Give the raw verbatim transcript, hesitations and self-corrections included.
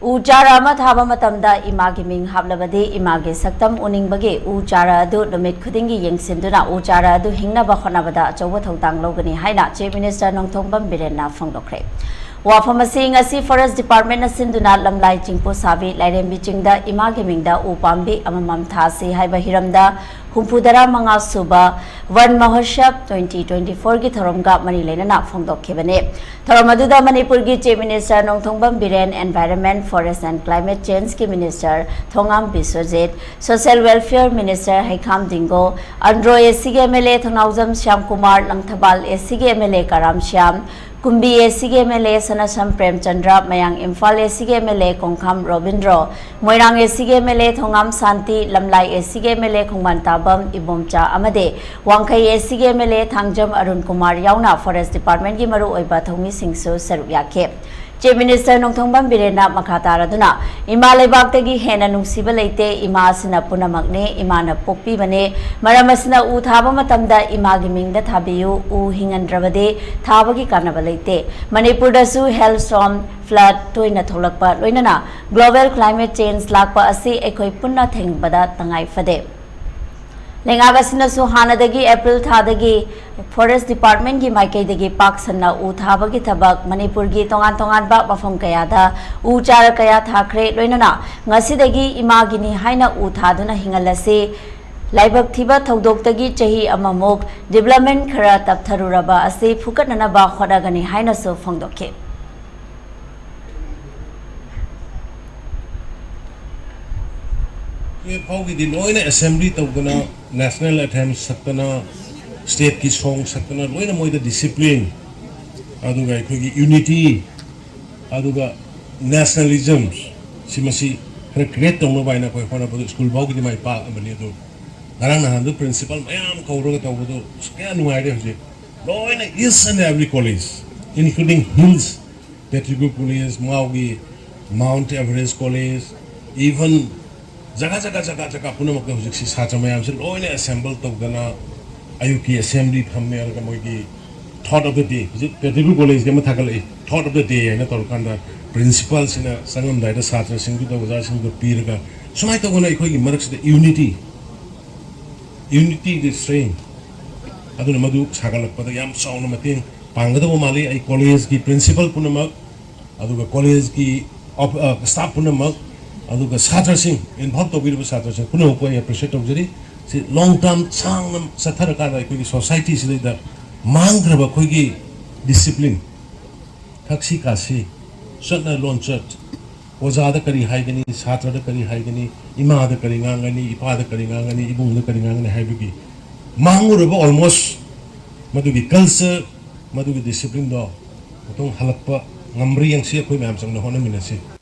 ꯎ ꯆꯥꯔ ꯑꯃ ꯊꯥꯕ ꯃꯇꯝꯗ ꯏꯃꯥꯒꯤ ꯃꯤꯡ ꯍꯥꯞꯂꯕꯗꯤ ꯏꯃꯥꯒꯤ ꯁꯛꯇꯝ ꯎꯅꯤꯡꯕꯒꯤ ꯎ ꯆꯥꯔ ꯑꯗꯨ ꯅꯨꯃꯤꯠ ꯈꯨꯗꯤꯡꯒꯤ ꯌꯦꯡꯁꯤꯟꯗꯨꯅ ꯎ ꯆꯥꯔ ꯑꯗꯨ ꯍꯤꯡꯅꯕ ꯍꯣꯠꯅꯕꯗ ꯑꯆꯧꯕ ꯊꯧꯗꯥꯡ ꯂꯧꯒꯅꯤ ꯍꯥꯏꯅ Chief Minister ꯅꯣꯡꯊꯣꯝꯕꯝ ꯕꯤꯔꯦꯟꯅ ꯐꯣꯡꯗꯣꯛꯈ꯭ꯔꯦ꯫ ꯋꯥꯐꯝ ꯑꯁꯤ ꯉꯁꯤ Forest Department ꯅ ꯁꯤꯟꯗꯨꯅ ꯂꯝꯂꯥꯏ ꯆꯤꯡꯄꯨ ꯁꯥꯕꯤ ꯂꯥꯏꯔꯦꯝꯕꯤ ꯆꯤꯡꯗ ꯏꯃꯥꯒꯤ ꯃꯤꯡꯗ ꯎ ꯄꯥꯝꯕꯤ ꯑꯃꯃꯝ ꯊꯥꯁꯤ ꯍꯥꯏꯕ ꯍꯤꯔꯝꯗ ꯍꯨꯝꯐꯨꯇꯔꯥ ꯃꯉꯥ ꯁꯨꯕ Van Mahotsav twenty twenty-four ꯒꯤ ꯊꯧꯔꯝꯒ ꯃꯔꯤ ꯂꯩꯅꯅ ꯐꯣꯡꯗꯣꯛꯈꯤꯕꯅꯤ꯫ ꯊꯧꯔꯝ ꯑꯗꯨꯗ ꯃꯅꯤꯄꯨꯔꯒꯤ Chief Minister Nongthombam Biren, Environment, Forest and Climate Change ꯀꯤ Minister ꯊꯣꯉꯥꯝ Biswajit, Social Welfare Minister ꯍꯩꯈꯥꯝ ꯗꯤꯡꯒꯣ, Andro AC ꯒꯤ MLA ꯊꯧꯅꯥꯎꯖꯝ ꯁ꯭ꯌꯥꯝꯀꯨꯃꯥꯔ, ꯂꯪꯊꯕꯥꯜ AC ꯒꯤ MLA ꯀꯔꯥꯝ ꯁ꯭ꯌꯥꯝ, ꯀꯨꯝꯕꯤ AC ꯒꯤ MLA ꯁꯅꯥꯁꯝ ꯄ꯭ꯔꯦꯝꯆꯟꯗ꯭ꯔ, ꯃꯌꯥꯡ ꯏꯝꯐꯥꯜ AC ꯒꯤ MLA ꯀꯣꯡꯈꯥꯝ ꯔꯣꯕꯤꯟꯗ꯭ꯔꯣ, ꯃꯣꯏꯔꯥꯡ AC ꯒꯤ MLA ꯊꯣꯉꯥꯝ ꯁꯥꯟꯇꯤ, ꯂꯝꯂꯥꯏ AC ꯒꯤ MLA ꯈꯣꯡꯕꯥꯟ ꯇꯥꯕꯝ ꯏꯕꯣꯝꯆꯥ ꯑꯃꯗꯤ ꯋꯥꯡꯈꯩ AC ꯒꯤ MLA ꯊꯥꯡꯖꯝ ꯑꯔꯨꯟ ꯀꯨꯃꯥꯔ ꯌꯥꯎꯅ Forest Department ꯀꯤ ꯃꯔꯨꯑꯣꯏꯕ ꯊꯧꯃꯤꯁꯤꯡꯁꯨ ꯁꯔꯨꯛ ꯌꯥꯈꯤ꯫ Chief Minister ꯅꯣꯡꯊꯣꯝꯕꯝ ꯕꯤꯔꯦꯟꯅ ꯃꯈꯥ ꯇꯥꯔꯗꯨꯅ, "ꯏꯃꯥ ꯂꯩꯕꯥꯛꯇꯒꯤ ꯍꯦꯟꯅ ꯅꯨꯡꯁꯤꯕ ꯂꯩꯇꯦ, ꯏꯃꯥ ꯑꯁꯤꯅ ꯄꯨꯝꯅꯃꯛꯅꯤ, ꯏꯃꯥꯅ ꯄꯣꯛꯄꯤꯕꯅꯤ, ꯃꯔꯝ ꯑꯁꯤꯅ ꯎ ꯊꯥꯕ ꯃꯇꯝꯗ ꯏꯃꯥꯒꯤ ꯃꯤꯡꯗ ꯊꯥꯕꯤꯌꯨ, ꯎ ꯍꯤꯡꯍꯟꯗ꯭ꯔꯕꯗꯤ ꯊꯥꯕꯒꯤ ꯀꯥꯟꯅꯕ ꯂꯩꯇꯦ꯫ ꯃꯅꯤꯄꯨꯔꯗꯁꯨ hailstorm, flood ꯇꯣꯏꯅ ꯊꯣꯛꯂꯛꯄ, ꯂꯣꯏꯅꯅ global climate change ꯂꯥꯛꯄ ꯑꯁꯤ ꯑꯩꯈꯣꯏ ꯄꯨꯟꯅ ꯊꯤꯡꯕꯗ ꯇꯉꯥꯏ ꯐꯗꯦ꯫ ꯂꯩꯉꯥꯛ ꯑꯁꯤꯅꯁꯨ ꯍꯥꯟꯅꯗꯒꯤ ꯑꯦꯄ꯭ꯔꯤꯜ ꯊꯥꯗꯒꯤ Forest Department ꯀꯤ ꯃꯥꯏꯀꯩꯗꯒꯤ ꯄꯥꯛ ꯁꯟꯅ ꯎ ꯊꯥꯕꯒꯤ ꯊꯕꯛ ꯃꯅꯤꯄꯨꯔꯒꯤ ꯇꯣꯉꯥꯟ ꯇꯣꯉꯥꯟꯕ ꯃꯐꯝ ꯀꯌꯥꯗ ꯎ ꯆꯥꯔ ꯀꯌꯥ ꯊꯥꯈ꯭ꯔꯦ, ꯂꯣꯏꯅꯅ ꯉꯁꯤꯗꯒꯤ ꯏꯃꯥꯒꯤꯅꯤ ꯍꯥꯏꯅ ꯎ ꯊꯥꯗꯨꯅ ꯍꯤꯡꯍꯜꯂꯁꯤ꯫ ꯂꯥꯏꯕꯛ ꯊꯤꯕ ꯊꯧꯗꯣꯛꯇꯒꯤ ꯆꯍꯤ ꯑꯃꯃꯨꯛ development ꯈꯔ ꯇꯞꯊꯔꯨꯔꯕ ꯑꯁꯤ ꯐꯨꯀꯠꯅꯅꯕ ꯍꯣꯠꯅꯒꯅꯤ" ꯍꯥꯏꯅꯁꯨ ꯐꯣꯡꯗꯣꯛꯈꯤ꯫ ꯍꯧꯖꯤꯛ ꯐꯥꯎꯒꯤꯗꯤ ꯂꯣꯏꯅ assembly ꯇꯧꯗꯅ, national anthem ꯁꯛꯇꯅ, state ꯀꯤ song ꯁꯛꯇꯅ, ꯂꯣꯏꯅ ꯃꯣꯏꯗ discipline, ꯑꯗꯨꯒ ꯑꯩꯈꯣꯏꯒꯤ unity, ꯑꯗꯨꯒ nationalism ꯁꯤ, ꯃꯁꯤ ꯈꯔ create ꯇꯧꯅꯕ ꯍꯥꯏꯅ ꯑꯩꯈꯣꯏ ꯍꯣꯠꯅꯕꯗ ꯁ꯭ꯀꯨꯜ ꯐꯥꯎꯒꯤꯗꯤ ꯃꯥꯏ ꯄꯥꯛꯑꯕꯅꯤ꯫ ꯑꯗꯨ ꯉꯔꯥꯡ ꯅꯍꯥꯟꯗꯨ principal ꯃꯌꯥꯝ ꯀꯧꯔꯒ ꯇꯧꯕꯗꯨ ꯑꯁ ꯀꯌꯥ ꯅꯨꯡꯉꯥꯏꯔꯦ꯫ ꯍꯧꯖꯤꯛ ꯂꯣꯏꯅ each and every college, including hills, Pettigrew College, ꯃꯥꯎꯒꯤ Mount Everest College, even ꯖꯒꯥ ꯖꯒꯥ ꯖꯒꯥ ꯖꯒꯥ ꯄꯨꯝꯅꯃꯛꯇ ꯍꯧꯖꯤꯛꯁꯤ ꯁꯥꯇ꯭ꯔ ꯃꯌꯥꯝꯁꯤ ꯂꯣꯏꯅ assemble ꯇꯧꯗꯅ ꯑꯌꯨꯛꯀꯤ assembly ꯐꯝꯃꯦ꯫ ꯑꯗꯨꯒ ꯃꯣꯏꯒꯤ thought of the day, ꯍꯧꯖꯤꯛ Pettigrew College ꯀꯤ ꯑꯃ ꯊꯥꯒꯠꯂꯛꯏ, thought of the day ꯍꯥꯏꯅ ꯇꯧꯔꯀꯥꯟꯗ ꯄ꯭ꯔꯤꯟꯁꯤꯄꯥꯜꯁꯤꯅ ꯆꯪꯉꯝꯗꯥꯏꯗ ꯁꯥꯇ꯭ꯔꯁꯤꯡꯗꯨꯗ, ꯑꯣꯖꯥꯁꯤꯡꯗꯨꯗ ꯄꯤꯔꯒ, ꯁꯨꯃꯥꯏꯅ ꯇꯧꯗꯅ ꯑꯩꯈꯣꯏꯒꯤ ꯃꯔꯛꯁꯤꯗ unity, unity the strength, ꯑꯗꯨꯅ ꯃꯗꯨ ꯁꯥꯒꯠꯂꯛꯄꯗ ꯌꯥꯝ ꯆꯥꯎꯅ ꯃꯇꯦꯡ ꯄꯥꯡꯒꯗꯕ ꯃꯥꯜꯂꯤ꯫ ꯑꯩ ꯀꯣꯂꯦꯖꯀꯤ ꯄ꯭ꯔꯤꯟꯁꯤꯄꯥꯜ ꯄꯨꯝꯅꯃꯛ, ꯑꯗꯨꯒ ꯀꯣꯂꯦꯖꯀꯤ ꯑꯣꯞ-, ꯑ, ꯁ꯭ꯇꯥꯐ ꯄꯨꯝꯅꯃꯛ, ꯑꯗꯨꯒ ꯁꯥꯇ꯭ꯔꯁꯤꯡ, ꯏꯟꯚꯣꯜꯕ ꯇꯧꯕꯤꯔꯤꯕ ꯁꯥꯇ꯭ꯔꯁꯤꯡ ꯄꯨꯝꯅꯃꯛꯄꯨ ꯑꯩ ꯑꯦꯄ꯭ꯔꯤꯁꯤꯌꯦꯠ ꯇꯧꯖꯔꯤ꯫ ꯁꯤ ꯂꯣꯡ ꯇꯔꯝ ꯁꯥꯡꯅ ꯆꯠꯊꯔꯀꯥꯟꯗ ꯑꯩꯈꯣꯏꯒꯤ ꯁꯣꯁꯥꯏꯇꯤꯁꯤꯗꯩꯗ ꯃꯥꯡꯈ꯭ꯔꯕ ꯑꯩꯈꯣꯏꯒꯤ ꯗꯤꯁꯤꯄ꯭ꯂꯤꯟ, ꯊꯛꯁꯤ ꯈꯥꯁꯤ, ꯆꯠꯅ ꯂꯣꯟꯆꯠ, ꯑꯣꯖꯥꯗ ꯀꯔꯤ ꯍꯥꯏꯒꯅꯤ, ꯁꯥꯇ꯭ꯔꯗ ꯀꯔꯤ ꯍꯥꯏꯒꯅꯤ, ꯏꯃꯥꯗ ꯀꯔꯤ ꯉꯥꯡꯒꯅꯤ, ꯏꯄꯥꯗ ꯀꯔꯤ ꯉꯥꯡꯒꯅꯤ, ꯏꯕꯨꯡꯗ ꯀꯔꯤ ꯉꯥꯡꯒꯅꯤ ꯍꯥꯏꯕꯒꯤ ꯃꯥꯡꯉꯨꯔꯕ ꯑꯣꯜꯃꯣꯁ ꯃꯗꯨꯒꯤ ꯀꯜꯆꯔ, ꯃꯗꯨꯒꯤ ꯗꯤꯁꯤꯄ꯭ꯂꯤꯟꯗꯣ ꯃꯇꯨꯡ ꯍꯜꯂꯛꯄ ꯉꯝꯕ꯭ꯔꯥ ꯌꯦꯡꯁꯤ꯫ ꯑꯩꯈꯣꯏ ꯃꯌꯥꯝ ꯆꯪꯅ ꯍꯣꯠꯅꯃꯤꯟꯅꯁꯤ꯫